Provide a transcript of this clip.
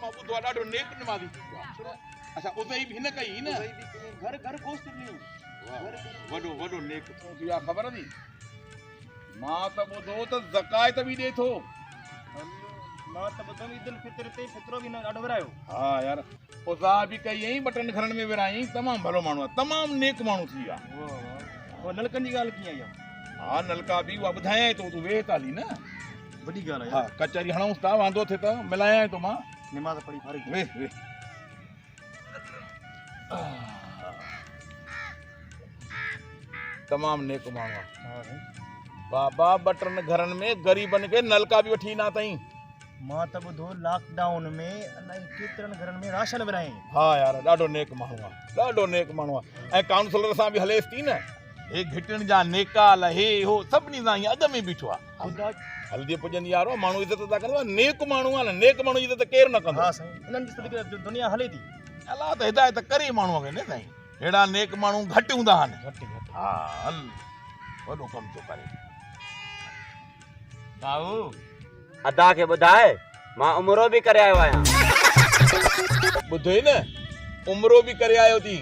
مان ٻڌو آهي ڏاڍو نيڪ نمازي ٿي ويو آهي. اڇا اضحي به هن ڪئي هئي نه؟ اضحي به ڪئي گهر گهر گوشت ڏنو. وڏو وڏو نيڪ. توکي اها خبر اٿئي؟ مان ته ٻڌو ته زڪوات به ڏي ٿو. مان ته ٻڌو عيد الفطر تي فطرو به هن ڏاڍو ورهايو. ها يار اضحيٰ به ڪئي ۽ ٻٽن گهرن ۾ ورهايائين تمام ڀلو ماڻهو آهي تمام نيڪ ماڻهو ٿي ويو آهي. واه واه پوء نلڪن جي ڳالهه ڪيئن آئي آهي؟ ها نلڪا به اها ٻڌايانء ٿو تون ويهه ته هلي نه. وڏي ڳالهه آهي ها يار. ڪچهري هڻئونس ٿا واندو ٿئي ته ملايانء ٿو مان. نماز پڙهي فارغ ٿي. ويهه ويهه. تمام نيڪ ماڻهو آهي. بابا ٻٽن گهرن ۾ غريبن کي نلڪا به وٺي ڏنا اٿئي. مان ته ٻڌو لاڪ ڊائون ۾ الائي ڪيترن گهرن ۾ راشن ورهايائين. ها يار ڏاڍو نيڪ ماڻهو آهي ڏاڍو نيڪ ماڻهو آهي ۽ ڪائونسلر سان به هليس ٿي نه. هي گهٽين جا نيڪال هي هو سڀني سان ائين اڳ ۾ بيٺو آهي. هلندي پڄندي يارو ماڻهو عزت ٿا ڪن نيڪ ماڻهو آهي نه نيڪ ماڻهو جي عزت ڪير نه ڪندو. ها سائين انهن جي صدقي دنيا هلي ٿي. الله ته هدايت ڪري ماڻهو کي نه سائين ههڙا نيڪ ماڻهو گهٽ هوندا آهن. گهٽ گهٽ. ها هل وڏو ڪم ٿو ڪري. ڀائو ادا کي ٻڌاء مان عمرو به ڪري آيو آهيان. ٻڌوئي نه عمرو به ڪري آيو ٿي.